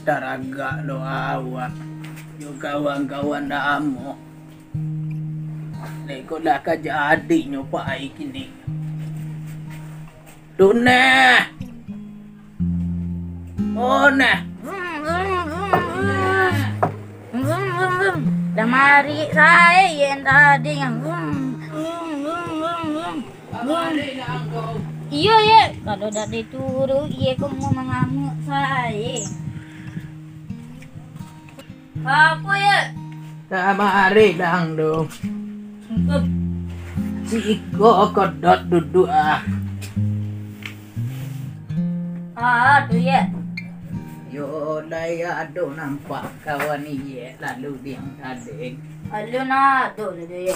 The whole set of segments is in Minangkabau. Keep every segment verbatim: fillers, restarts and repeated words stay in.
Taragak lo awak jo kawan-kawan lamo. Dek ko lah ka jadinyo pai kini. Tuneh. Oh, nah. Lah marik sae ye tadi. Iyo, ye. Kalau dak dituruik, ye ko mau mangamuk sae. Apo, ye? Kamari dang tu. Siko kodot duduak ah. Ah, tu, ye. Yo, lai ado nampak kawan iye lalu diang tadi. Alun ado tu, ye.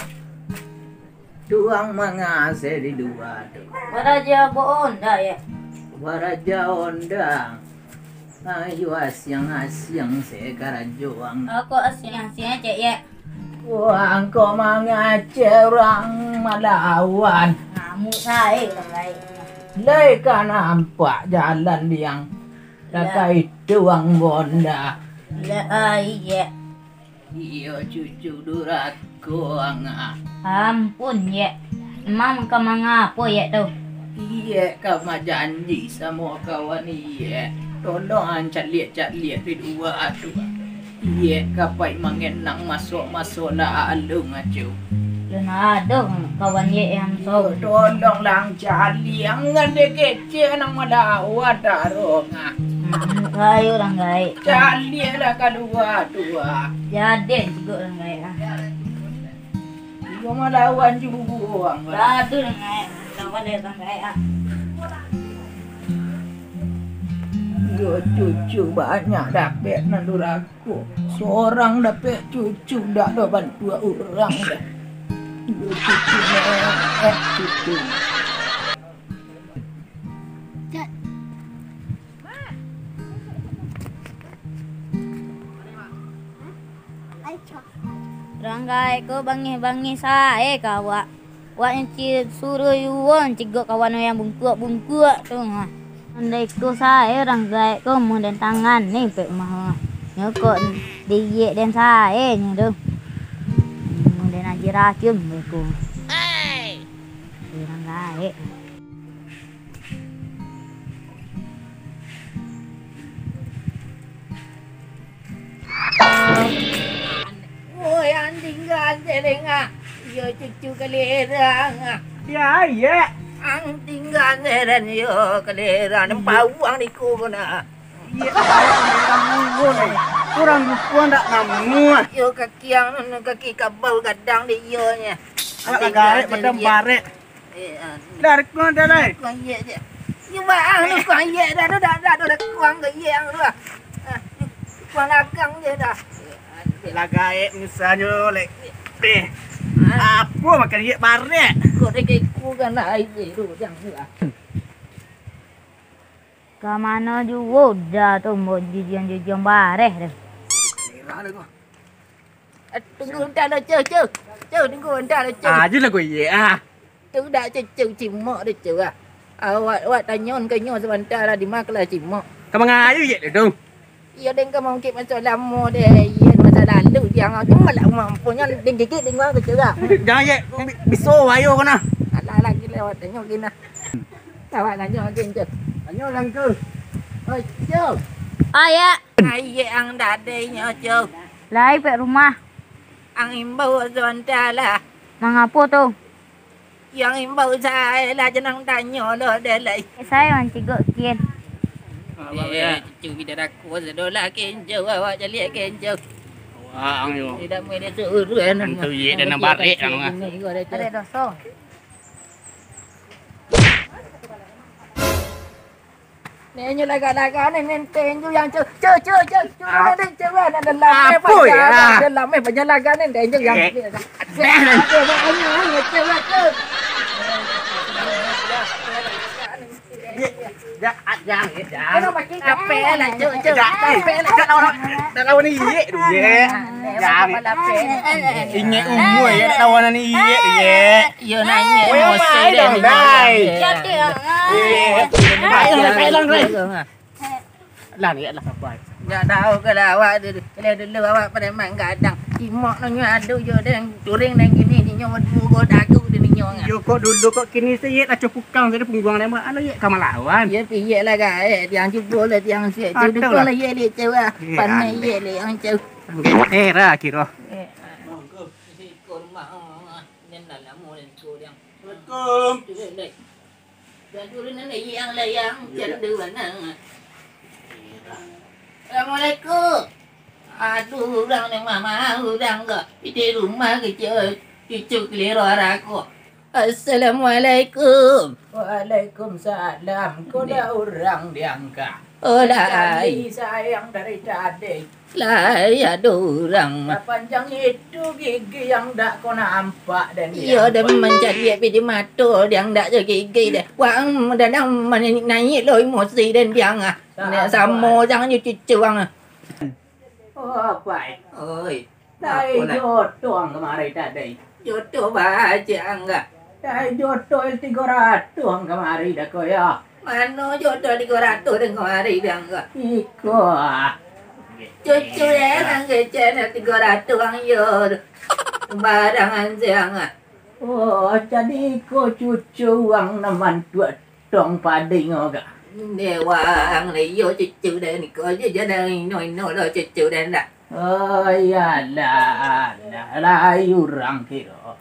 Tuang mangase di lua tu. Baraja Honda, ye. Baraja Honda. Ayo asiang-asiang se karajo ang. Ako asiang-asiang cek, ye. Wah, angko mangaceh urang malawan. Ngamuk sae urang gaek. Lai ka nampak jalan diang. Lah. Datai tuang Honda. Lah, ah, iye. Iyo, cucu durako ang ah. Ampun, ye. Emang ka mangapo ye tu? Iye ka majanji samo kawan iye. Tolong ang caliak-caliak di lua tu. Iye ka pai mangenang maso-maso lalu, ngaco. Lun ado kawan ye yang so. Tolonglah ang caliak, ang ngan dek kecek nang malawan tarong ah. Hmm, ayo urang gaek. Caliaklah kalua tu ah. Jadi cigo urang gaek ah. Iyo malawan juo ang. Aduh, urang gaek. Lawan dek urang gaek ah. Iyo cucu banyak dapek nan durako. Sorang dapek cucu, dak ado bantuak urang doh. Iyo cucu, eh, cucu. Urang gaek ko bangih-bangih sae ka awak. Awak nyo ci-, suruh yuon cigok kawan yang bungkuak-bungkuak tu, ha. Andai ko sae urang gaek ko mudah tangan ni pek mah. Nyo kok diiek den sae nyo tu. Mudah aji racun beko. Urang gaek. Woi, anjing gandeng ah. Iyo cucu kalerang ah. Ya, iya. Ang tinggal seren yo kalerang. Pauang di ko na. Iya, kalerang minggu ni. Urang rupo ndak namu ah. Yo kaki ang, kaki kabau gadang di iyo nya. Awak lah gaek macam barek. Eh, ah, ni. Lah, rekuang dah, lai. Rekuang iek je. Ni bang, ni rekuang iek dah, dah, dah, dah, dah, rekuang ke iek ang tu lah. Ah, ni rekuang lakang je dah. Eh, ah, ni. Lah gaek misalnyo, lek. Eh, ah, apo makan iek barek? Kok dek iku kan lah, ai je tu, jangan lah. Ka mano juo dah tu, mbok jujuang-jujuang bareh tu. Merah dah tu. Eh, tunggu bentar dah, Ceu, Ceu. Ceu, tunggu bentar dah, Ceu. Ah, je lah kau iek, ah. Tu dah, Ceu, Ceu, cimok dah, Ceu, ah. Awak, awak tanyo ka inyo sabanta lah, di ma kelas cimok. Ka mangayu iek tu? Iyo, den ka mangkik maso lamo deh. Iyo, maso lalu, jan cuma lah mampunyo, den gigik, den ngau kecil lah. Jangan iek, bi-, biso ayo kau nah. Alah, lagi lewat, tanyo gina. Awak tanyo lagi, Ceu. Tanyo lah, Ceu. Oi, Ceu. Ah, ya. Iek ang dadai nyo, Ceu. Lai pek rumah. Ang imbau sabanta lah. Mangapo tu? Yang imbau sae lah, jan ang tanyo lo deh lai. Eh, sae mancigok kin. Eh, cucu bida dako sado lah, kenco awak caliak kenco. Wah, ang yo. Tidak main dia suruh, eh, tentu iek dan barek ang ah. Ada doso. Nek inyo lagak-lagak ni, nenteng ju yang Ceu, Ceu, Ceu, Ceu, Ceu, ah. Nenteng Ceu, ah, nak dalam eh, apo pajar, ya? Dalam eh, pajar lagak ni, nenteng ju yang. Eh. Ceu, Ceu, Ceu, Ceu, Ceu. Ya, ya, ya, ya. Ape lah, Ceu, Ceu. Ya, ape lah, Ceu, lawan, lawan iek tu, iek. Jangan. Ingat umur, iek, nak lawan ni, iek, iek. Iyo, nanya. Oh, yang emosi main dia dong, ni. Dai. Jadi, ah. Iek. Ayo, ayo, ayo, ayo. Lah, lihat lah, sabar. Ndak tahu kalau awak tu, kalau dulu awak preman gadang. Cimok nyo ado jo den, turing den kini, ninyo baduo go dagu di ninyo. Yo, kok dulu, kok kini se, yek lah copukang tadi pungguang den, anu, yek ka malawan. Yo, piyek lah, gaek. Tiang cubo lah, tiang siap. Aduh lah. Dukung lah, yek, liek cewek. Pandai, yek, liek yang cewek. Era kiro. Eh, monggo, siko rumah, oh, den lah lamo den ko, tiang. Assalamualaikum. Turun, dek. Jan turun nan layang-layang, jan tu banang. Assalamualaikum. Aduh, urang ni mama, urang ko. Di rumah kecil, cucu keliro arako. Assalamualaikum. Waalaikumsalam. Ko dah urang diangkak. Oh, lah. Cari sayang dari tadi. Lai ado urang mah. Lah panjang itu gigi yang dak ko nampak den. Iyo, den mancaliak biji mato, diang dak jo gigi den. Wang dadang manaiak-naiak lo emosi den diang ah. Samo jangan jo cucu ang ah. Oh, pai. Oi. Dai joto ang kamari tadi. Joto bajang ah. Dai joto el tigo ratus ang kamari dah ko yo. Mano joto tigo ratus den kamari, Bang, ko? Iko. Cucu den nan kecek nan tigo ratus ang iyo tu. Barangan siang ah. Oh, jadi iko cucu ang nan mantuak tong padi ngo ka? Dewa ang lah iyo cucu den iko je, jan ino-ino lo cucu den dak. Oh, iyolah, alah, lai urang kiro.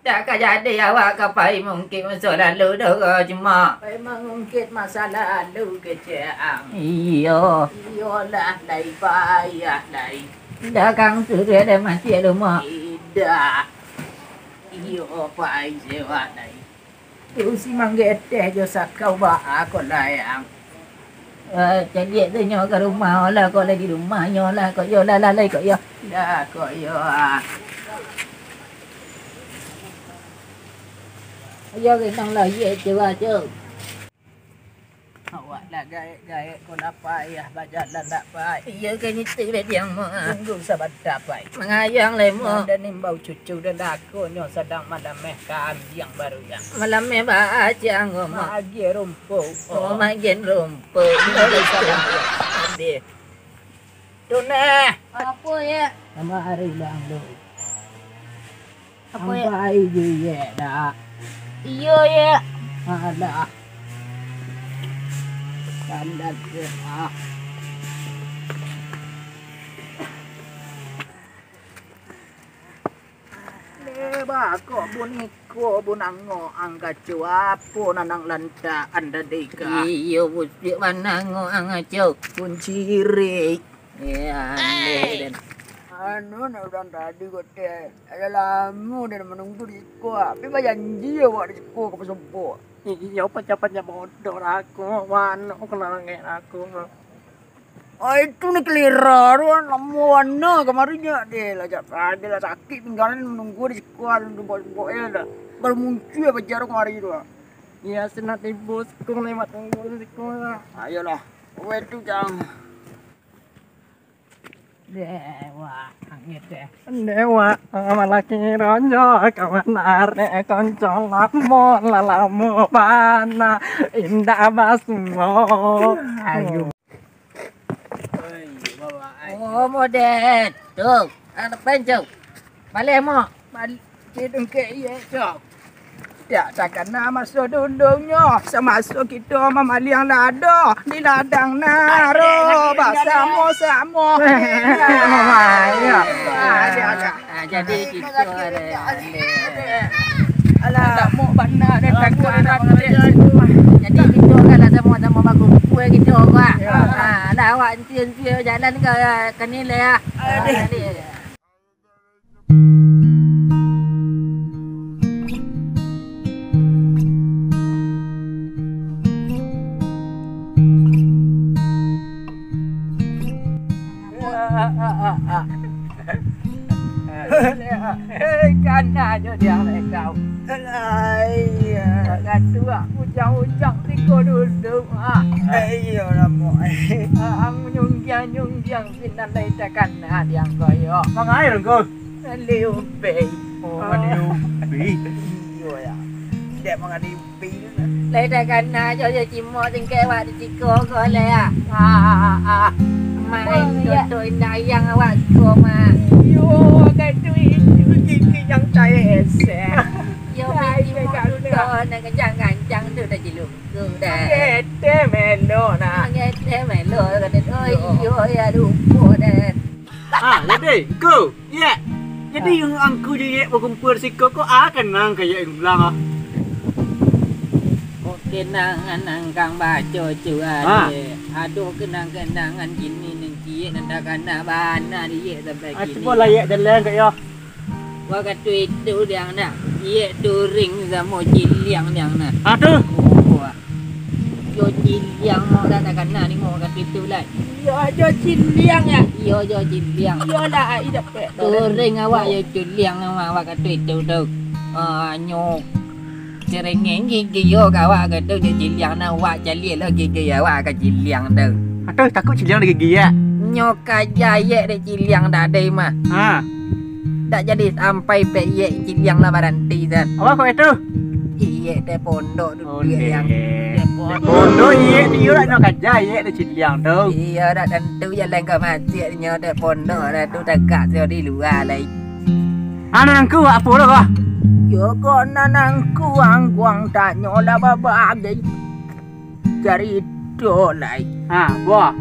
Dak ka jadi awak ka pai mangungkik maso lalu doh, Cimok. Pai mangungkik maso lalu kecek ang. Iyo. Iyolah, lai payah, lai. Dak kang suruah dah mati ado, Mok. Idak. Iyo, pai sewa, lai. Tu si manggeteh jo sakau baa ko, lai ang. Eh, caliak tu nyo ka rumah lah, kok lah di rumah nyo lah, kok yo lah, lah, lah, kok yo. Dah, kok yo, ah. Yo, gendang lah, ye, cewa, cuk. Awak lah gaek-gaek, ko lah payah bajalan dak pai. Iyo, kan itu lah diang, Mak. Tunggu sabanta, pai. Mangayang lah, Mak. Nan den imbau cucu den dak ko nyo sadang malameh kambiang baru, yang. Malameh baa ciang ko, Mak? Magiah rumpuik. Oh, magiah rumpuik. Abih. Tu nah. Apo, ye? Tambah hari bang tu. Apo, ye? Sampai je, ye, dah. Iyo, ye. Ah, dah. Standar je, ah. Leba kok buniko bunango angkacu, apo nanang lantakan tadi ka? Iyo, busiak banango angkacu. Kuncirik. Ya, andeh den. Anu, nak urang tadi ko teh, ado lamo den manunggu di siko, tapi bajanji awak di siko ka pasobok. Iyo, pacah-pacah bodoh lah aku, mano kena langek aku. Ah, itu ni kelira tu kan, lamo bana kamari nyo, deh, lah, jak tadi lah sakik pinggan, nunggu di siko, nunggu bos-bos, eh, dah. Baru muncul pajar kamari tu, ah. Iya, sinan tibo siko, lewat tunggu di siko, lah. Ayolah, weh tu, jang. Dewa, angin deh. Dewa, malaki ronjo, kawan arek konco lamo, lalamo bana, indak basuo. Ayo. Oh, model. Tu, anak penco. Baleh, Mok. Bal-, kidung ke iye, Cok. Dak takana maso dulunyo, samaso kito mamaliang lado di ladang naro basamo-samo. Ayo. Ah, jadi kito ada. Alah, mok bana dan takut. Jadi kito kan lah samo-samo bakumpul kito, Pak. Ah, lah awak Sia-sia jalan ka, ka nilai ah. Aduh. Hei, kana jo dialek kau. Alah, iya. Katuak ujang-ujang siko dulu, ah. Eh, iyo lah, Mok. Ah, ang nyunggiang-nyunggiang sinan lai takana diang ko yo. Mangair ko. Liu bei. Oh, liu bei. Iyo, ya. Lai takana jo, jo cimok cengkek awak di siko ko lai, ah. Ah, ah, ah, ah. Main toto indayang awak ko, Mak. Iyo, kan tu itu gigi yang cayek esek. Yo, biji mudo nan kancang-kancang tu dah cilungku dah. Ngete melo nah. Ngete melo kata tu. Oh, iyo, ya lupo dah. Ah, jadi, Ngku, Yek. Jadi, angku jo Yek bakumpua di siko ko, ah, kanang ka Yek ulang, ah. Ko kenangan angkang baco tu, ah, Dek. Ado kenang-kenangan kini nan ciek nan takana bana di Yek sampai kini. Ah, cubolah Yek jalan ka yo. Wakatu itu diang nak, Yek turing samo Ciliang diang nak. Ah, tu. Oh, ah. Jo Ciliang mah dah takana ni mah wakatu itu lai. Iyo, jo Ciliang, ya? Iyo, jo Ciliang. Iyolah, ai dapek. Turing awak jo Ciliang mah wakatu itu tu. Ah, nyo cerengeng gigi yo ka awak wakatu jo Ciliang nah, awak caliak lo gigi awak ka Ciliang tu. Aduh, takut Ciliang digigi, ya? Nyo kaja Yek dek Ciliang tadi mah. Ha. Dak jadi sampai pek Iyek Ciliang lah baranti, San. Apo kok itu? Iyek teh pondok tu. Onde. Iyek teh pondok. Pondok Iyek tu, iyo lah nyo kaja Iyek tu Ciliang tu. Iyo, dak tantu jalan ka masiak nyo teh pondok dah tu, tagak sio di lua lai. Anu nangku, apo lo kah? Yo, kok nan nangku angkuang tanyo lah babagai. Carito lai. Ha, buah.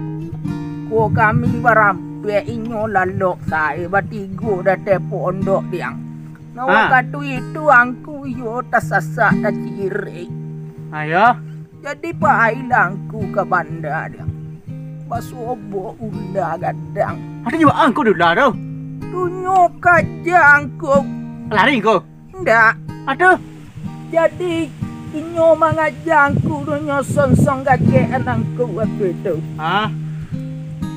Ko kami barampek inyo lalok sae batigo dateh pondok diang. Nah, ha. Wakatu itu angku iyo tasasak tacirik. Ha, yo. Jadi pailah angku ka banda diang. Basobok ula gadang. Ado juo angku di ula tu. Dunyo kaja angku. Lari ko. Ndak. Aduh. Jadi, inyo mangaja angku tu nyo songsong gagek anangku wakatu itu. Hah?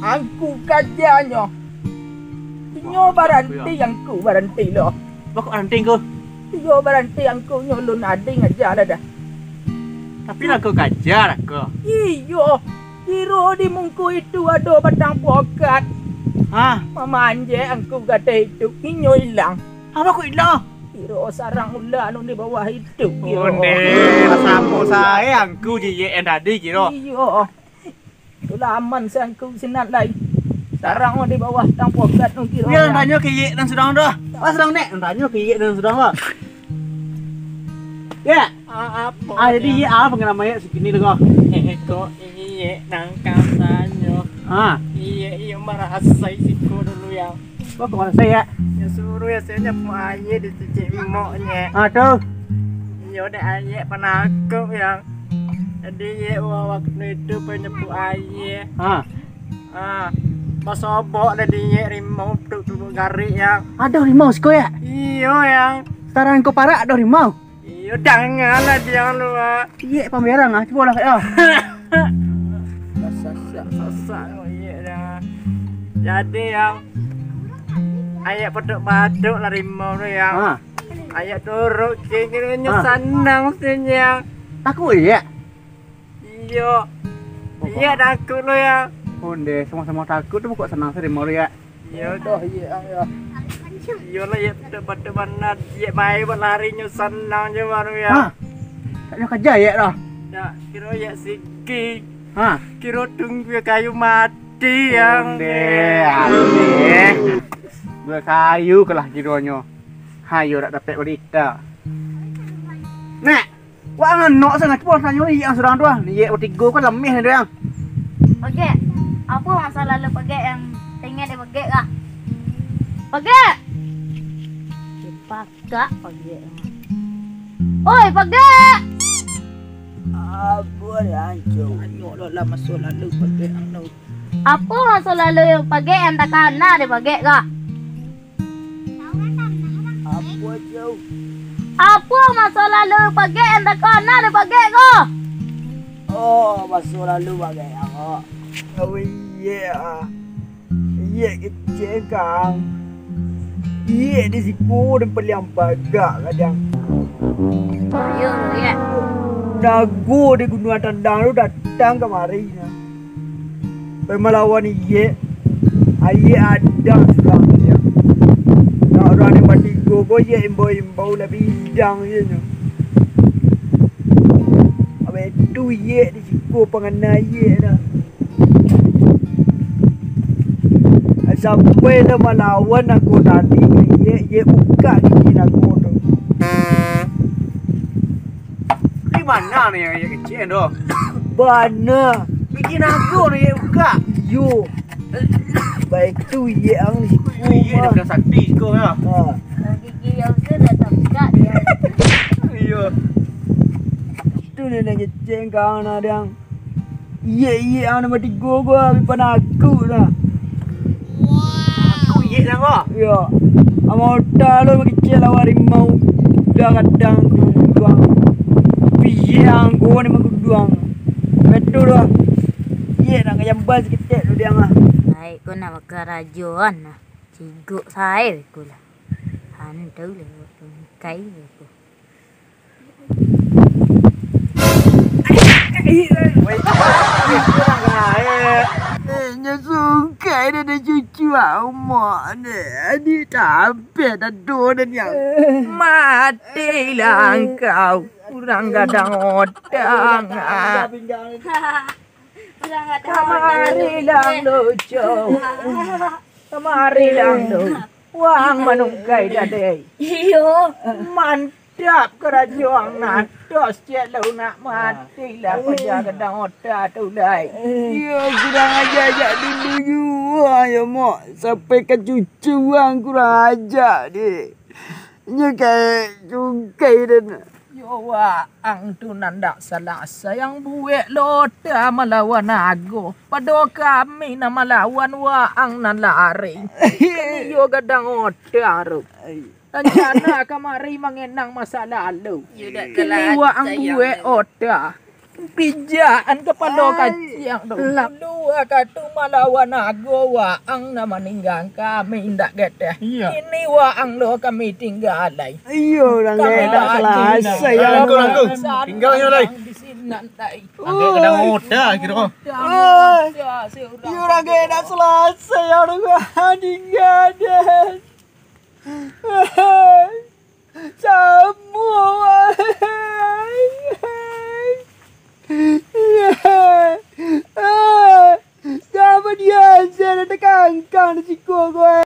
Angku kajanyo. Inyo baranti angku, baranti lo. Bako baranti ko? Iyo, baranti angku nyo lun adi ngaja lah dah. Tapi lah ko kaja lah ko. Iyo. Kiro di mungko itu ado batang pokat. Hah? Mamanjek angku gadai itu, inyo ilang. Apo kok ilang? Kiro sarang ula anu di bawah itu, kiro. Onde, lah samo sae angku jo Iyek yang tadi kiro. Iyo. Itulah aman se angku sinan lai. Sarang di bawah tang pokat tu kiro. Yo, tanyo ke Iyek nan surang tu. Wah, surang nek. Tanyo ke Iyek nan surang tu. Ya. Ah, apo? Ah, jadi Iyek, ah, pangalaman Iyek sakini tu ko. Eh, kok Iyek nan kasanyo. Ha. Iyek, iyo marasai siko dulu, yang. Kok kok marasai, ya? Yo suruh, yo suruh nyapu aia di cicik moknyo. Ha, tu. Iyo, dek Iyek panakuk, yang. Jadi, Iyek wa-, wakatu itu pai nyapu aia. Ha. Ah, basobok lah di Iyek rimau tu, tu garik, yang. Ado rimau siko, ya? Iyo, yang. Sarang ko parak ado rimau. Iyo, dangalah diang lu, ah. Iyek pamberang, ah. Cubolah, ah. Sasak, sasak, oh, Iyek dah. Jadi, yang, Iyek paduk-paduk lah rimau tu, yang. Ha. Iyek turuk, kiro-kironyo sanang mestinya, yang. Takut, Iyek? Iyo. Iyek takut lo, yang. Onde, samo-samo takut tu kok sanang se rimau tu, ya. Iyo doh, Iyek, ah, ya. Iyo lah, Iyek, betul-betul bana. Iyek main buat lari nyo sanang je baru, ya. Ha? Tak nyo kaja, Iyek, dah. Dak, kiro Iyek sigi. Ha? Kiro tunggu kayu mati, yang. Onde, onde. Dua kayu kalah kironyo. Hayo dak dapek barita. Nek. Wah, nganok sanak, cubo tanyo Iyek surang tu, ah. Iyek batigo kan lameh ni, yang. Pagek, apo masalah lo Pagek yang pengen dek Pagek kah? Pagek! Dipakak Pagek. Oi, Pagek! Apo lah, Anco? Tanyo lo lah maso lalu Pagek anu. Apo maso lalu Pagek yang takana dek Pagek kah? Apo, Cau? Apo maso lalu Pagek yang takana dek Pagek ko? Oh, maso lalu Pagek ko. Kau Iyek, ah. Iyek kecek, Kang. Iyek di siko dan paliang pagak kadang. Ayo, Iyek. Nago di Gunuang Tandang tu datang kamari, nah. Pai malawan Iyek, Iyek adak surang sajo. Nak urang nan batigo ko Iyek imbau-imbau lah bidang je nyo. Tu iyek di siko pangana iyek dah. Sampai lah malawan aku tadi, iyek, iyek bukak gigi nago tu. Di mana ni yang iyek kecek tu? Bana. Gigi nago ni iyek bukak? Iyo. Baik tu iyek ang siko. Iyek dah mah. Bilang sakti siko lah. Ha. Gigi yang tu dah tak bukak dia. Iyo. Tu nenek kecek kau nah, Dang. Iyek-iyek ang nambah tigo ko, abih panakuk dah. Aku iyek dah ko. Iyo. Ama ota lo bakicek lawan harimau. Udah kadang tu guduang. Tapi iyek ang ko ni mangguduang. Betul dah. Iyek nak ngayam ban saketek tu diang lah. Baik ko nak bakarajoan lah. Cigok sae ko lah. Andau lah, kai ko. Eh, nyo sungkai dah, dah cucu awak ni. Adik tampeh dah do dah niang. Matilah engkau, urang gadang otak. Kamari lah lucu. Kamari lah tu. Wang manungkai tadi. Iyo. Mantap karajo ang natos, cek lu nak mati lah paja gadang otak tu lai. Iyo, kurang aja jak dulu juo, yo mok. Sampai ka cucu ang kurang aja deh. Nyo kayak cukai dan Yo, waang tu nan dak salasai ang buek lo ota malawan nago. Pado kami nan malawan, waang nan lari. Kan iyo gadang ota tu. Ai. Rancana kamari mangenang masa lalu. Yo, dak Kini salasai waang ang buek tu. Ota. Pijakan kapalo Ai. Kaciang tu. Lap. Dulu wakatu malawan nago, waang nan maninggang kami indak gadeh. Iya. Kini waang lo kami tinggalai. Iyo, urang Kami gadang dah salasai, tinggal. Iyo, urang gadang. Tinggal nyo lai. Di sinan lai. Urang gadang otak kiro. Gadang Oh. Otak seorang. Iyo, urang gadang salasai, urang gadang. Samo. Samo dia, saya dah tekangkang di siko ko.